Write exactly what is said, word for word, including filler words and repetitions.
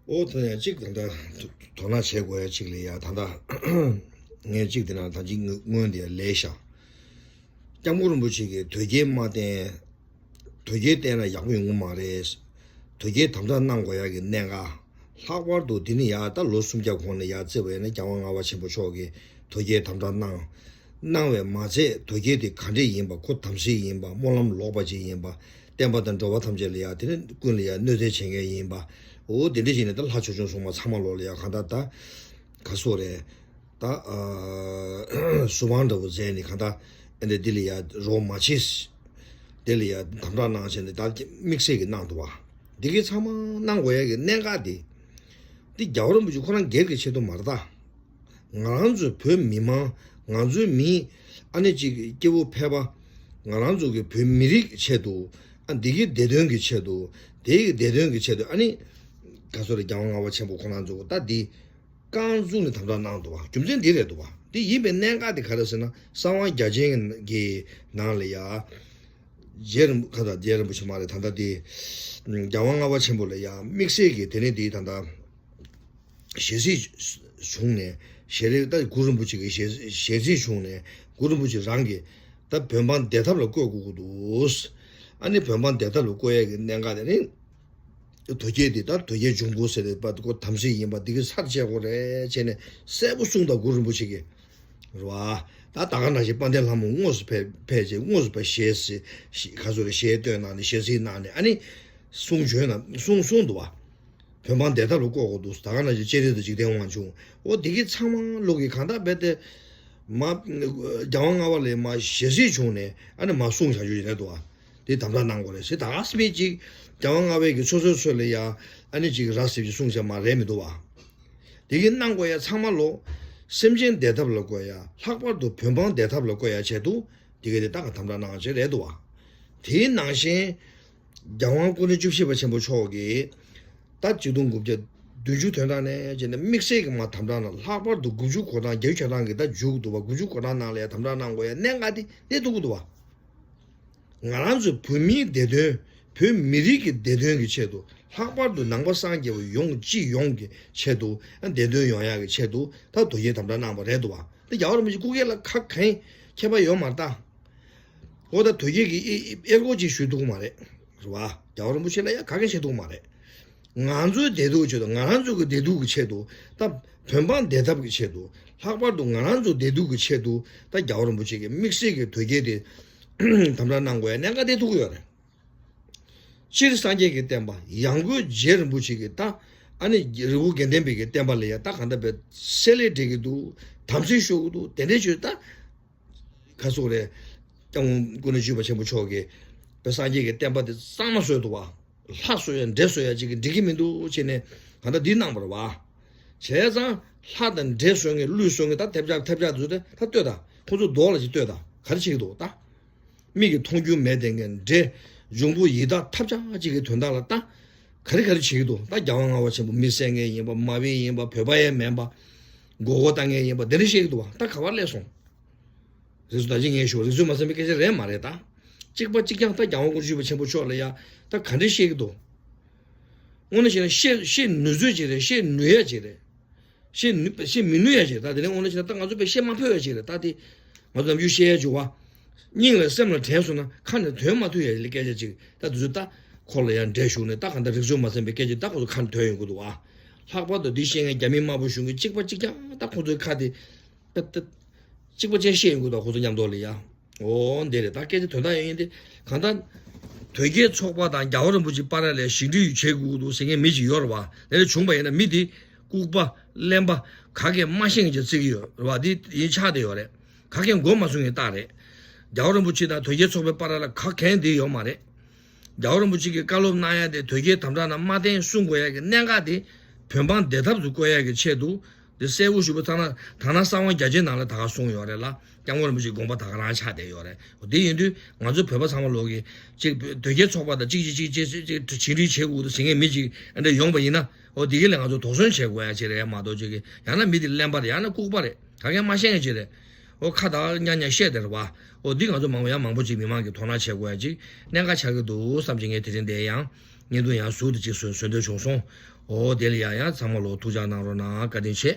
ཨོ་ད་ཡང་གཅིག་ད་ལྟ་དོ་སྣང་བྱེད་དགོས་ཡ་གཅིག་ལ་ཡ་ད་ལྟ་ངས་གཅིག་དེ་ན་ད་གཅིག་སྔོན་དེ་ལས་ཤག་སྐྱབས་མགོན་རིན་པོ་ཆེ་གིས་དོལ་རྒྱལ་མ་བསྟེན། དོལ་རྒྱལ་བསྟེན་ན་ཡག་པོ་ཡོང་གི་མ་རེད། དོལ་རྒྱལ་དམ་དྲག་གནང་དགོས་ཡ་གི་གནད་འགག་ལྷག་པར་དུ་དེ་ནི་ཡ་ད་ལོ་སུམ་བརྒྱ་གོང་ནས་ཡ་བརྩིས་པ་ཡིན་ན་རྒྱལ་དབང་ལྔ་པ་ཆེན་པོ་མཆོག་གིས་དོལ་རྒྱལ་དམ་དྲག་གནང་། གནང་བས་མ་ཚད་དོལ་རྒྱལ་དེ་ག་འདྲས་ཡིན་པ། ཁོ་དམ་སྲི་ཡིན་པ། སྨོན་ལམ་ལོག་པ་ཅིག་ཡིན་པ། བསྟན་པ་དང་འགྲོ་བ་ཐམས་ཅད་ལ་ཡ་དེ་ནི་ཀུན་ལ་ཡ་གནོད་འཚེ་བྱེད་མཁན་ཡིན་པ། འོ་དེ་འདྲས་བྱས་ནས་ད་ལྷ་ཆོས་སྐྱོང་སྲུང་མ་ཚང་མ་ལོག་ལ་ཡ་གང་ལྟར་ད་ག་སོ་རེད། ད་ཨ་སུ་བང་འདྲ་བོ་མཛད་ནས་གང་ལྟར་ཨེ་འདྲས་འདི་ལ་ཡ་རོགས་མ་བྱེད། དེ་ལ་ཡ་དམ་དྲག་གནང་བྱས་ནས་ད་དམིགས་བསལ་གྱི་གནང་འདུག་བ། འདི་གའི་ཚང་མ་གནང་དགོས་ཡ་གི་གནད་འགག་འདི། འདི་རྒྱལ་བ་རིན་པོ་ཆེ་ཁོ་རང་སྒེར་གྱི་ཆེད་དུ་མ་རེད་ད། ང་རང་ཚོའི་བོད་མི་མང་ང་ཚོའི་མི་ཨ་ནི་གཅིག་གི་སྐྱེ་བོ་ཕལ་པ་ང་རང་ཚོ་གི་བོད་མི་རིགས་ཆེད་དུ། ཨ་འདི་གི་བདེ་དོན་གྱི་ཆེད་དུ། དེ་གི་བདེ་དོན་གྱི་ཆེད་དུ་ཨ་ནི་ག་སོ་རེ་རྒྱལ་དབང་ལྔ་པ་ཆེན་པོ་ཁོ་རང་ཚོ་ད་འདི་རྐང་བཙུགས་ནས་དམ་དྲག་གནང་འདུག་བ། རྒྱུ་མཚན་འདི་རེད་འདུག་བ། འདི་ཡིན་པའི་གནད་འགག་དེ་ག་རེ་ཟེར་ན་གསང་བ་རྒྱ་ཆེན་གྱི་ནང་ལ་ཡ། རྗེ་རིན་པོ་ཁ་དང་རྗེ་རིན་པོ་ཆེ་མ་རེད་ད་ལྟ་དེ། རྒྱལ་དབང་ལྔ་པ་ཆེན་པོ་ལ་ཡང་དམིགས་བསལ་གྱི་དེ་ནས་དེ་ད་ལྟ་ཞལ་གཟིགས་བྱུང་ནས་ཞལ་རས་ད་གུ་རུ་རིན་པོ་ཆེ་གི་ཞལ་ཞལ་གཟིགས་བྱུང་ནས་གུ་རུ་རིན་པོ་ཆེ་རང་གིས་ད་བོད་འབངས་བདེ་ཐབས་ལ་བཀོད་དགོས་ཀྱི་འདུག་ཨ་ནི་བོད་འབངས་བདེ་ཐབས་ལ་བཀོད་ཡས་ཀྱི་གནད་འགག་དེ་ནི་དོལ་རྒྱལ་དེ་ད་དོལ་རྒྱལ་འབྱུང་པོ་ཟེར་བའི་པ་ཁོ་དམ་སྲི་ཡིན་པ་འདི་གི་ཚར་བཅད་དགོས་རེད་བྱས་ནས་གསལ་པོ་གསུངས་དང་གུ་རུ་རིན་པོ་ཆེ་གིས། རེད་བ། ད་ད་ག་ནང་བཞིན་དཔལ་ལྡན་ལྷ་མོ་དངོས་སུ་ཕེབས་ཕེབས་རྗེས་དངོས་སུ་ཕེབས་ཞལ་གཟིགས་ག་ཚོད་རེད་ཞལ་བསྟོད་གནང་ནས་ཞལ་གཟིགས་གནང་ནས་ཨ་ནི་གསུང་བྱོན་ན་གསུང་གསུང་འདུག་བ། བོད་འབངས་བདེ་ཐབས་ལ་བཀོད་དགོས་འདུག་ད་ག་ནང་བཞིན་སྤྱན་རས་གཟིགས་འཇིག་རྟེན་དབང་ཕྱུག་འོ་འདི་གི་ཚང་མ་ལོག་གི་གང་ལྟར་རྦད་དེ་མ་རྒྱལ་དབང་ལྔ་པ་ལས་མ་ཞལ་གཟིགས་བྱུང་ནས་ཨ་ནི་མ་གསུང་བྱ་རྒྱུ་ཡིན་ནས་འདུག་བ། དེ་དམ་དྲག་གནང་དགོས་རེད་ཟེར་ད་ག་སེ་མི་གཅིག་རྒྱལ་དབང་ལྔ་པའི་གི་ཚོད་ཚོད་ཚོད་ལ་ཡ་ཨ་ནི་གཅིག་ར་སེ་གཅིག་གསུང་བྱ་མ་རེད་མི་འདུག་བ། དེ་གི་གནང་དགོས་ཡ་ཚང་མ་ལོ། སེམས་ཅན་བདེ་ཐབས་ལ་བཀོད་ཡ་ལྷག་པར་དུ་བོད་འབངས་བདེ་ཐབས་ལ་བཀོད་ཡ་ཆེད་དུ་དེ་གི་དེ་ཏག་ག་དམ་དྲག་གནང་ཆེད་རེད་འདུག་བ། དེའི་ནང་བཞིན་རྒྱལ་དབང་སྐུ་ཕྲེང་བཅུ་བཞི་པ་ཆེན་པོ་མཆོག་གིས་ད་ཆིག་སྟོང་དགུ་བརྒྱ་བདུན་ཅུ་དོན་གྲངས་ནས་བྱས་ནས་དམིགས་བསལ་གྱི་མ་དམ་དྲག་ན་ལྷག་པར་དུ་དགུ་བཅུ་གོ་གྲངས་བརྒྱད་ཅུ་གྱ་གྲངས་ཀྱི་ད་མཇུག་འདུག་བ། དགུ་བཅུ་གོ་གྲངས་ནང་ལ་ཡ་དམ་དྲག་གནང་དགོས་ཡ་གནད་འགག་དེ་དེ་འདུག་གི་འདུག་བ། ང་རང་ཚོའི་བོད་མིའི་བདེ་དོན། བོད་མི་རིགས་ཀྱི་བདེ་དོན་གྱི་ཆེད་དུ་ལྷག་པར་དུ་ནང་པ་སངས་རྒྱས་པ་ཡོངས་སྤྱི་ཡོངས་ཀྱི་ཆེད་དུ་བདེ་དོན་ཡོང་ཡག་གི་ཆེད་དུ་ད་དོལ་རྒྱལ་དམ་དྲག་གནང་བ་རེད་འདུག་བ། ད་རྒྱལ་བ་རིན་པོ་ཆེ་སྐུ་སྒེར་ལ་ཁ་གང་ཁྱད་པར་ཡོད་མ་རེད་ད། འོ་ད་དོལ་རྒྱལ་གྱི་ཨེ་ཨེ་སྐོར་ཅིག་ཞུ་ཐུབ་ཀྱི་མ་རེད། རེད་བ། རྒྱལ་བ་རིན་པོ་ཆེ་ལ་ཡང་ག་གེ་བྱེད་ཐུབ་ཀྱི་མ་རེད། ང་ཚོའི་བདེ་སྡུག་ཆེད་དུ་ང་རང་ཚོ་གི་བདེ་སྡུག་གི་ཆེད་དུ་ད་བོད་འབངས་བདེ་ཐབས་ཀྱི་ཆེད་དུ་ལྷག་པར་དུ་ང་རང་ཚོ་བདེ་སྡུག་གི་ཆེད་དུ་ད་རྒྱལ་བ་རིན་པོ་ཆེ་གི་དམིགས་བསལ་གྱི་དོལ་རྒྱལ་དེ་དམ་དྲག་གནང་དགོས་ཡ་གནད་འགག་དེ་ཐུག་གི་ཡོད་རེད། སྤྱིར་སངས་རྒྱས་ཀྱི་བསྟན་པ་ཡང་སྒོས་རྗེ་རིན་པོ་ཆེ་གི་ད་ཨ་ནི་རི་བོ་དགེ་ལྡན་པའི་གི་བསྟན་པ་ལ་ཡ་ད་གང་ལྟར་བས་བསྲེ་ལྷད་སྤྲད་ཀྱི་འདུག་དམ་སྲི་ཤོར་གྱི་འདུག་དེ་འདྲའི་ཆོས་ད། ག་ཟེར་དགོས་རེད། སྐྱབས་མགོན་སྐུ་ཕྲེང་བཅུ་པ་ཆེན་པོ་མཆོག་གིས་དཔེ་སངས་རྒྱས་ཀྱི་བསྟན་པ་དེ་གཙང་མ་བཟོས་འདུག་བ། ལྷ་གསོལ་ཡ་འདྲེ་གསོལ་ཡ་ཅིག་གིས་འགྲིག་གི་མི་འདུག་བྱས་ནས་གང་ལྟར་འདི་གནང་བ་རེད་བ། བྱས་ཙང་ལྷ་དང་འདྲེ་གསོལ་མཁན་ཀླུ་གསོལ་མཁན་ད་ཐབས་ཆག་ཐབས་ཆག་དེ་ཚོ་དེ་ད་ལྟོས་དང་ཁོང་ཚོ་རྡོག་ལ་ཅིག་ལྟོས་དང་ག་རེ་བྱེད་ཀྱི་འདུག་ད། མིག་གིས་མཐོང་རྒྱུ་མེད་དེ་ངས་འདྲེ། འབྱུང་པོ་ཡི་དྭགས་ཐབས་ཆག་ཅིག་གི་དོན་དག་ལ་ད། ག་རེ་ག་རེ་བྱེད་ཀྱི་འདུག་ད་རྒྱལ་དབང་ལྔ་པ་ཆེན་པོ་མི་བསད་མཁན་ཡིན་པ་མ་བིན་ཡིན་པ་བོད་པ་ཡང་མིན་པ། མགོ་སྐོར་བཏང་མཁན་ཡིན་པ་འདི་འདྲ་བཤད་ཀྱི་འདུག་བ། ད་ག་བར་སླེབས་སོང་། རིགས་གཟུགས་ད་ཅི་ངས་ཞུ་རིགས་གཟུགས་མ་ཟིན་པའི་སྐད་ཆ་རེད་མ་རེད་ད། གཅིག་པ་གཅིག་རྐྱང་ད་རྒྱལ་དབང་སྐུ་ཕྲེང་བཅུ་པ་ཆེན་པོ་མཆོག་ལ་ཡ་ད་ག་འདྲ་བཤད་ཀྱི་འདུག་དངོས་གནས་བཤད་ན་བཤད་བཤད་ནུས་ཚོད་ཅིག་རེད། བཤད་ནུས་ཡ་ཅིག་རེད། བཤད་ནུས་བཤད་མི་ནུས་ཡ་ཅིག་རེད། ད་དེ་ནས་དངོས་གནས་བཤད་ན་ད་ང་ཚོ་དཔེ་བཤད་མ་ཕོད་ཡ་ཅིག་རེད། ད་དེ་ང་ཚོ་ནམ་རྒྱུན་བཤད་ཡ་བྱུང་བ། སྙིང་ལ་སེམས་ལ་དྲན་སོང་ན་ཁ་ནས་ཐོན་མ་ཐུབ་ཡ་ལ་སྐད་ཆ་ཅིག་ད་དུས་ཚོད་ད་ཁོ་ལ་ཡང་འདྲེ་ཞུགས་ནས་ད་གང་ལྟར་རིགས་གཟུགས་མ་ཟིན་པའི་སྐད་ཆ་ད་ཁོ་ཚོ་ཁ་ནས་ཐོན་ཡོང་གི་འདུག་བ། ལྷག་པར་དུ་འདི་བཤད་མཁན་རྒྱ་མི་དམར་པོ་གཞུང་གི་གཅིག་པ་གཅིག་རྐྱང་ད་ཁོ་ཚོའི་ཁ་དེ། ད་ད། གཅིག་པ་ཅན་བཤད་ཡོང་གི་འདུག་ཁོ་ཚོ་མཉམ་དུ་ལ་ཡ། འོ་འདི་རེད་ད་སྐད་ཆ་དོན་དག་ཡོད་ཡིན་ཏེ། གང་ལྟར། དོལ་རྒྱལ་ཚོགས་པ་དང་རྒྱལ་བ་རིན་པོ་ཆེ་བར་ལ་ཞི་འགྲིག་བྱེད་དགོས་འདུག་ཟེར་མཁན་མི་ཅིག་ཡོད་རེད་བ། དེ་འདྲ་བྱུང་བ་ཡིན་ན་མི་དེ་ལྐུགས་པ་གླེན་པ་ག་གེ་མ་ཤེས་མཁན་ཅིག་བརྩི་གི་ཡོད་རེད་བ། འདི་ཡིན་ཆགས་བསྡད་ཡོད་རེད། ག་གེ་མགོ་མ་ཚོས་མཁན་རྟགས་རེད། རྒྱལ་བ་རིན་པོ་ཆེ་དང་དོལ་རྒྱལ་ཚོགས་པའི་བར་ལ་ག་གེ་འདི་ཡོད་མ་རེད། རྒྱལ་བ་རིན་པོ་ཆེ་གིས་བཀའ་སློབ་གནང་ཡ་དེ་དོལ་རྒྱལ་དམ་དྲག་ན་མ་བསྟེན་གསུང་དགོས་ཡ་གི་གནད་འགག་དེ་བོད་འབངས་བདེ་ཐབས་སུ་བཀོད་ཡ་གི་ཆེད་དུ་དེ་གསལ་པོ་ཞུ་བ་ཐ་ན་ཐ་ན་གསང་བ་རྒྱ་ཆེའི་ནང་ལ་ད་ག་གསུངས་ཡོད་རེད་ལ། སྐྱབས་མགོན་རིན་པོ་ཆེའི་དགོངས་པ་ད་ག་རང་ཆགས་བསྡད་ཡོད་རེད། འོ་དེ་ཡིན་དུས་ང་ཚོ་བོད་པ་ཚང་མ་ལོག་གི་ཅིག་དོལ་རྒྱལ་ཚོགས་པ་དང་ཅིག་ཅིག་ཅིག་ཅིག་ཅིག་ཅིག་ཕྱི་འབྲེལ་བྱེད་དགོས་འདུག་ཟེར་མཁན་མི་ཅིག་ཨ་འདྲ་ཡོང་བ་ཡིན་ན། འོ་དེ་གི་ལས་ང་ཚོ་དོགས་ཟོན་བྱེད་དགོས་ཡ་ཅིག་རེད་མ་གཏོགས་ཅིག་གི་ཡང་ན་མི་དེ་གླེན་པ་རེད། ཡང་ན་ལྐུགས་པ་རེད། ག་གེ་མ་ཤེས་མཁན་ཅིག་རེད། འོ་ཁ་བཏགས་ཉག་ཉག་བཤད་དེ་རེད་བ། འོ་འདི་ང་ཚོ་མང་པོ་ཡང་མང་པོ་ཅིག་མི་མང་གི་དོ་སྣང་བྱེད་དགོས་ཡ་ཅིག་གནད་འགག་ཆགས་ཀྱི་འདུག་བསམ་གྱི་ངས་དེ་རིང་འདིར་ཡང་ བརྙན་ཐུང་ཡང་ཟུར་དུ་ཅིག་བཟོ་བཟོ་འདོད་བྱུང་སོང་། འོ་དེ་ལ་ཡང་ཡང་ཚང་མ་ལོ་ཐུགས་ཅག་གནང་རོགས་གནང་། བཀའ་དྲིན་ཆེ།